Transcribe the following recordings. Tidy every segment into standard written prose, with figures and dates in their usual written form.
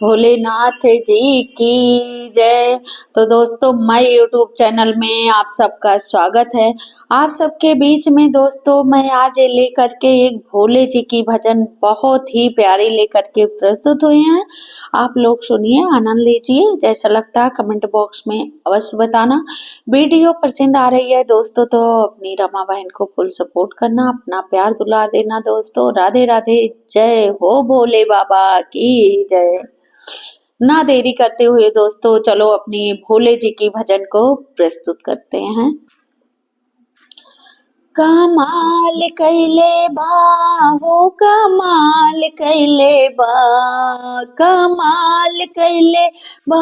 भोलेनाथ जी की जय। तो दोस्तों, my YouTube channel में आप सबका स्वागत है। आप सबके बीच में दोस्तों मैं आज लेकर के एक भोले जी की भजन बहुत ही प्यारी लेकर के प्रस्तुत हुए हैं। आप लोग सुनिए, आनंद लीजिए। जैसा लगता है कमेंट बॉक्स में अवश्य बताना। वीडियो पसंद आ रही है दोस्तों तो अपनी रमा बहन को फुल सपोर्ट करना, अपना प्यार दुलार देना दोस्तों। राधे राधे, जय हो भोले बाबा की जय। ना देरी करते हुए दोस्तों चलो अपनी भोले जी की भजन को प्रस्तुत करते हैं। कमाल कैले बा हो, कमाल कैले बा, कमाल कैले बा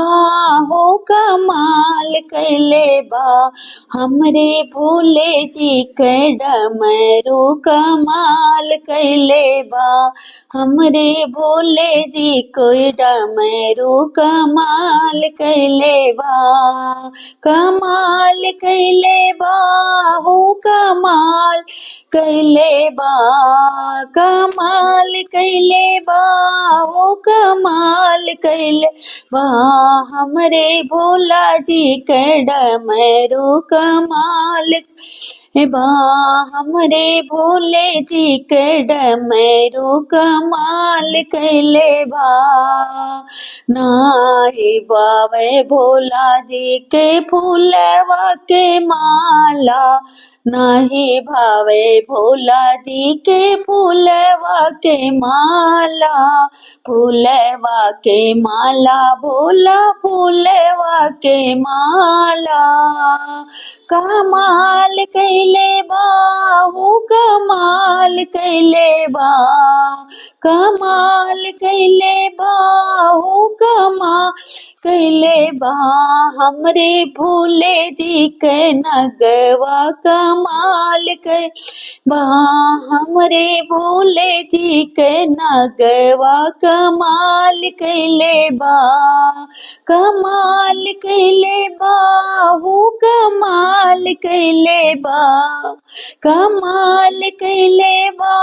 हो, कमाल कैले बा, हमरे भोले जी के डमरू कमाल कैले बा, हमरे भोले जी के डमरू कमाल कैले बा, कमाल कैले बा हो, कमाल कैले बा, कमाल कैले बा हो, कमाल कैले बा, हमरे भोला जी के डमरू कमाल बा, हमरे भोले जी के डमरू कमाल कैले बा। नाही बावे भोला जी के फूलवा के माला, नाही भावे भोला जी के फूलवा के माला, फूलवा के माला भोला फूलवा के माला, कमाल कैले बा हो, कमाल कैले बा, कमाल कैले बा हो, कमाल कैले बा, हमरे भोले जी के नगवा कमाल के बा, हमरे भोले जी के नगवा कमाल कैले बा, कमाल कैले बा हो, कमाल कैले बा, कमाल कैले बा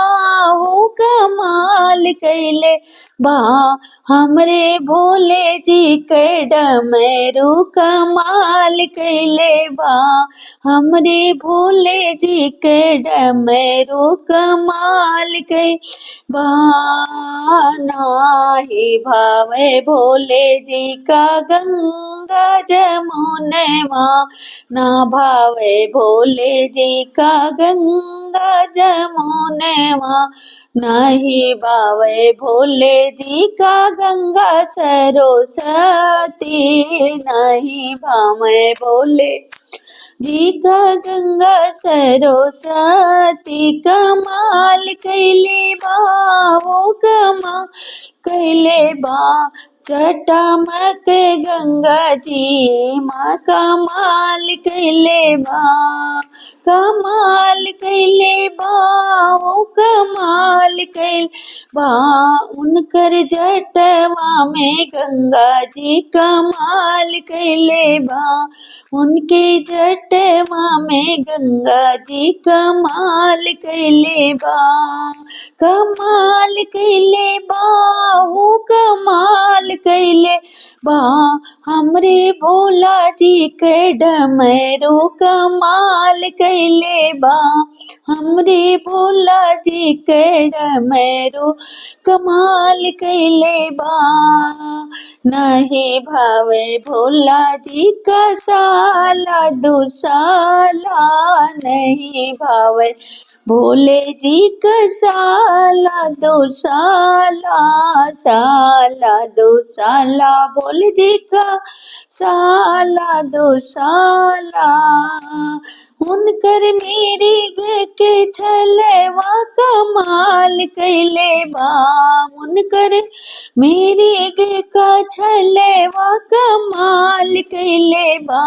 हो, कमाल कैले बा, हमरे भोले जी के डमरू कमाल कैले बा, हमरे भोले जी के डमरू कमाल के बा। नाही भावे भोले जी का गंगा जमुनवा, ना भावे भोले जी का गंगा जमुनवा, नहीं भावे भोले जी का गंगा सरस्वती, नहीं भावे भोले जी का गंगा सरस्वती, कमाल कैले बा हो, कमाल कैले बा, चटमक गंगा जी माँ कमाल कैले बा, कमाल कैले बा हो, कमाल कैले बा, उनकर जटवा में गंगा जी कमाल कैले बा, उनके जटवा में गंगा जी कमाल कैले बा, कमाल कैले बा हो, कमाल कैले बा, हमरे भोला जी के डमरू कमाल कैले बा, हमरे भोला जी के डमरू कमाल कैले बा। नहीं भावे भोला जी का साला दुसाला, नहीं भावे भोले जी का साला दुसाला, साला दुसाला भोले जी का साला दुसाला, उनकर मेरी के छलवा कमाल कैले बा, उनकर मेरी गे का छलवा कमाल कैले बा,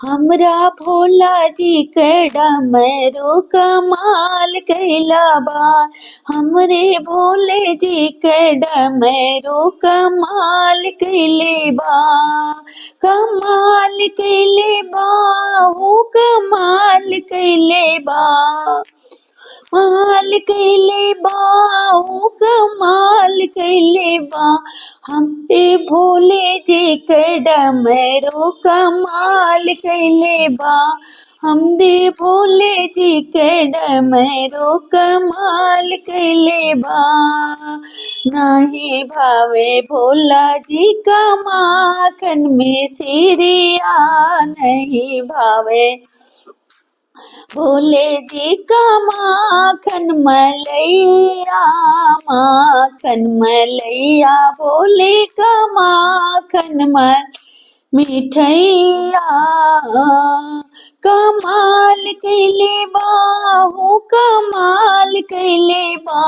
हमरा भोला जी के डमरू कमाल कैला बा, हमरे भोले जी के डमरू कमाल कैले बा, कमाल कैले बा हो, कमाल कैले बा। कमाल कैले बा, ओ कमाल कैले बा। हमरे भोले जी के डमरू कमाल कैले बा, हमरे भोले जी के डमरू कमाल कैले बा। नाही भावे भोला जी का माखन में सिरिया, नहीं भावे भोले जी का माखन मलैया, माखन मलैया भोले का माखन मल मिठैया। कमाल कैले बा, हो कमाल कैले बा,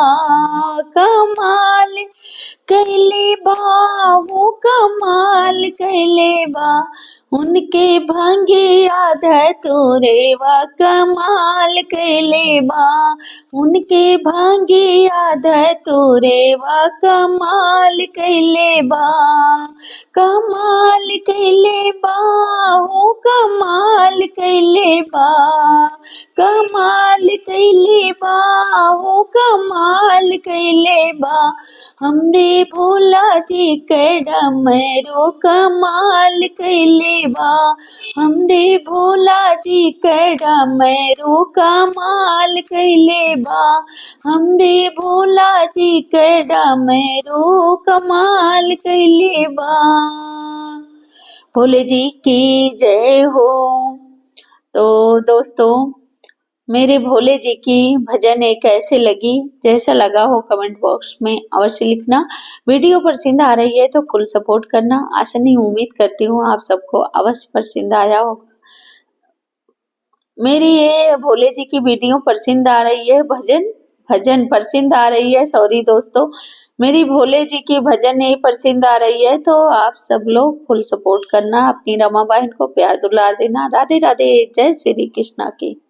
कमाल कैले बा, हो कमाल कैले बा। उनके भांगे आधा तोरे वा कमाल कैले बा, उनके भांगे आधा तोरे वा कमाल कैले बा। कमाल कैले बा, हो कमाल कैले बा, कमाल कैले बा, हो कमाल कैले बा। हमरे भोला जी के डमरू कमाल कैले बा, हमरे भोला जी के डमरू कमाल कैले बा, हमरे भोला जी के डमरू कमाल कैले बा। भोले जी की जय हो। तो दोस्तों, मेरे भोले जी की भजन एक कैसे लगी, जैसा लगा हो कमेंट बॉक्स में अवश्य लिखना। वीडियो पसंद आ रही है तो फुल सपोर्ट करना। आशा नहीं उम्मीद करती हूँ आप सबको अवश्य पसंद आया होगा। मेरी ये भोले जी की वीडियो पसंद आ रही है, भजन भजन पसंद आ रही है, सॉरी दोस्तों, मेरी भोले जी की भजन ये पसंद आ रही है तो आप सब लोग फुल सपोर्ट करना। अपनी रमा बहन को प्यार दुलार देना। राधे राधे, जय श्री कृष्णा की।